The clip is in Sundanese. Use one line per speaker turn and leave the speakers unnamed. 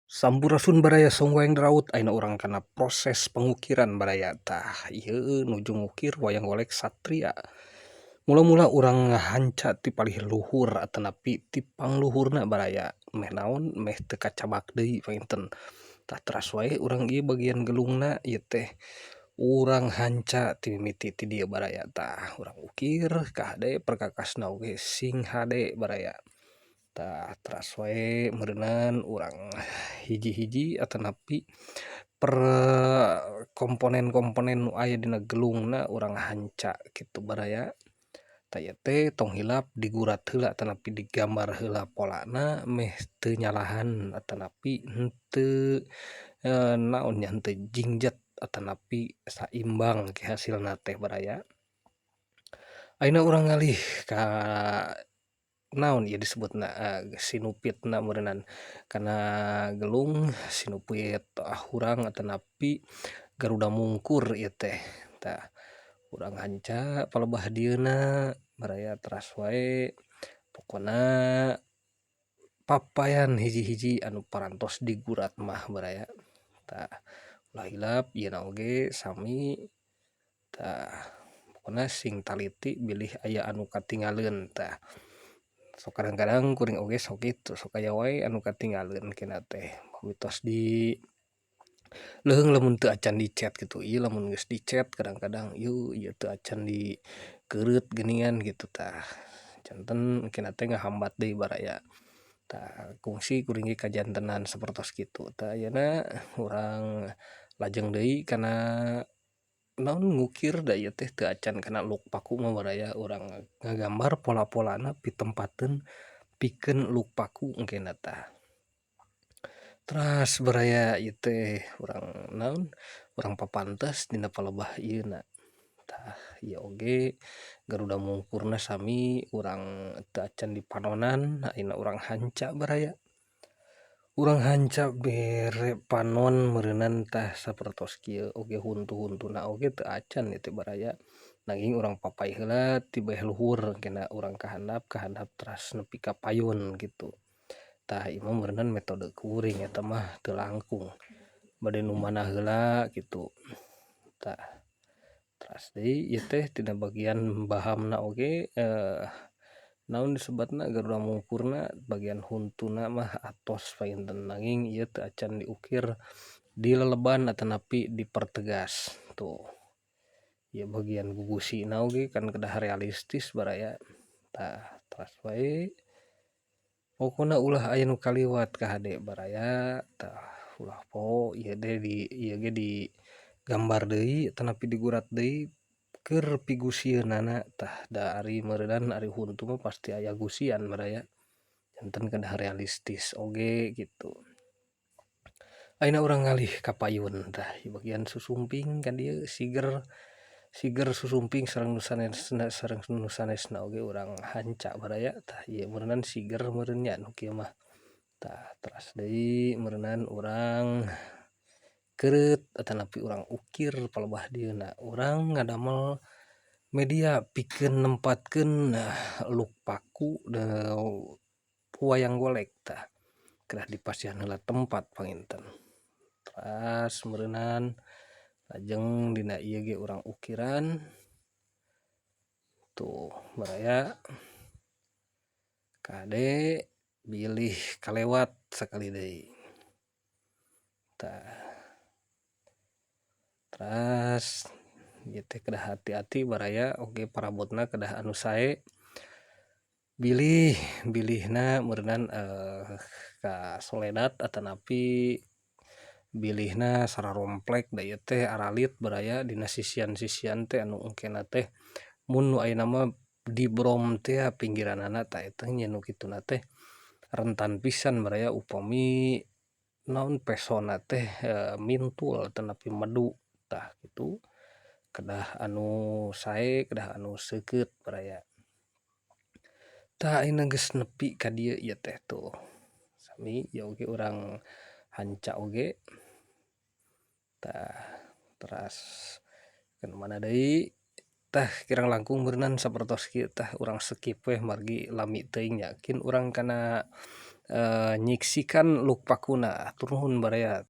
Sampurasun baraya Songgoeng Deraut, ayeuna urang kana proses pengukiran baraya. Tah, ieu nuju ngukir wayang golek satria. Mula-mula urang ngahanca ti palih luhur atanapi ti pangluhurna baraya, meh naon meh teu kacabak deui panginten. Tah, teras wae urang ieu bagian gelungna ieu teh urang hanca ti mimiti ti dieu baraya. Tah, urang ukir kahade perkakasna oge sing hade baraya. Tah, teras wae meureunan urang hiji-hiji atanapi per komponen-komponen nu aya dina gelungna urang hanca kitu baraya. Tah, ieu teh tong hilap digurat heula atanapi digambar heula polana meh teu nyalahan atanapi henteu naon nya henteu jingjet atanapi saimbang ke hasilna teh baraya. Ayeuna urang ngalih ka naon ieu disebutna sinupitna meureunan kana gelung sinupit hurang atanapi Garuda mungkur ieu teh. Tah, urang hanca palebah dieuna baraya, teras wae pokona papayan hiji-hiji anu parantos digurat mah baraya. Tah, ulah hilap ieuna oge sami. Tah, pokona sing taliti bilih aya anu katinggaleun. Tah, sok kadang-kadang kuring oge sok kitu, sok aya wae anu katinggaleun kena teh mitos di leuheung lamun teu acan dicet kitu. Ieu lamun geus dicet kadang-kadang ieu ieu teu acan dikeureut geuningan kitu. Tah, janten kena teh ngahambat deui baraya. Tah, kungsi kuring ge kajantenan sapertos kitu. Tah, ayeuna urang lajeng deui kana naon ngukir da ieu teh teu acan kana luk paku mah baraya, urang ngagambar pola-polana pitempateun pikeun luk paku engkena. Tah, teras baraya, ieu teh urang naon urang papantes dina palebah ieuna. Tah, ieu oge Garuda mungkurna sami urang teu acan dipanonan, ayeuna urang hanca baraya, urang hanca bere panon meureunan. Tah, sapertos kieu oge huntu-huntuna oge teu acan ieu teh baraya, nanging urang papay heula ti beh luhur, engkena urang ka handap teras nepi ka payun kitu. Tah, ieu mah meureunan metode kuring, eta mah teu langkung bade nu mana heula kitu. Tah, teras deui ieu teh tina bagian bahamna oge, naon disebatna, Garuda mungkurna bagian huntuna mah atos panginten, nanging ieu teu acan diukir di leleban atanapi dipertegas. Tuh, ieu bagian gugusina oge kan kedah realistis baraya. Tah, teras wae pokona ulah aya nu kaliwat, kahade baraya. Tah, ulah poho ieu teh di ieu ge digambar deui atanapi digurat deui keur pigusieunana. Tah, da ari meureunan ari huntu mah pasti aya gusian baraya, janten kedah realistis oge kitu. Ayeuna urang ngalih ka payun. Tah, bagian susumping ka dieu siger siger susumping sareng nu sanesna, sareng nu sanesna oge urang hanca baraya. Tah, ieu meureunan siger meureun nya nu kieu mah. Tah, teras deui meureunan urang keureut atanapi urang ukir palebah dieuna, urang ngadamel media pikeun nempatkeun luk paku wayang golek. Tah, kedah dipasihan heula tempat panginten. Teras meureunan lajeng dina ieu ge urang ukiran tuh baraya, kade bilih kalewat sakali deui. Tah, teras ieu teh kedah hati-hati baraya oge, parabotna kedah anu sae, bilih bilihna meureunan ka soledat atanapi bilihna sararomplek, da ieu teh aralit baraya dina sisian-sisian teh anu engkena teh mun nu ayeuna mah dibrom teh pinggiranana. Tah, eta nya nu kituna teh rentan pisan baraya upami naon pesona teh mintul atanapi medu. Tah, kitu kedah anu sae, kedah anu seukeut baraya. Tah, ayeuna geus nepi ka dieu ieu teh, tuh sami ieu oge urang hanca oge. Tah, teras ka nu mana deui? Tah, kirang langkung meureunan sapertos kieu. Tah, urang skip weh margi lami teuing nya, kin urang kana nyiksikan luk pakuna. Hatur nuhun baraya.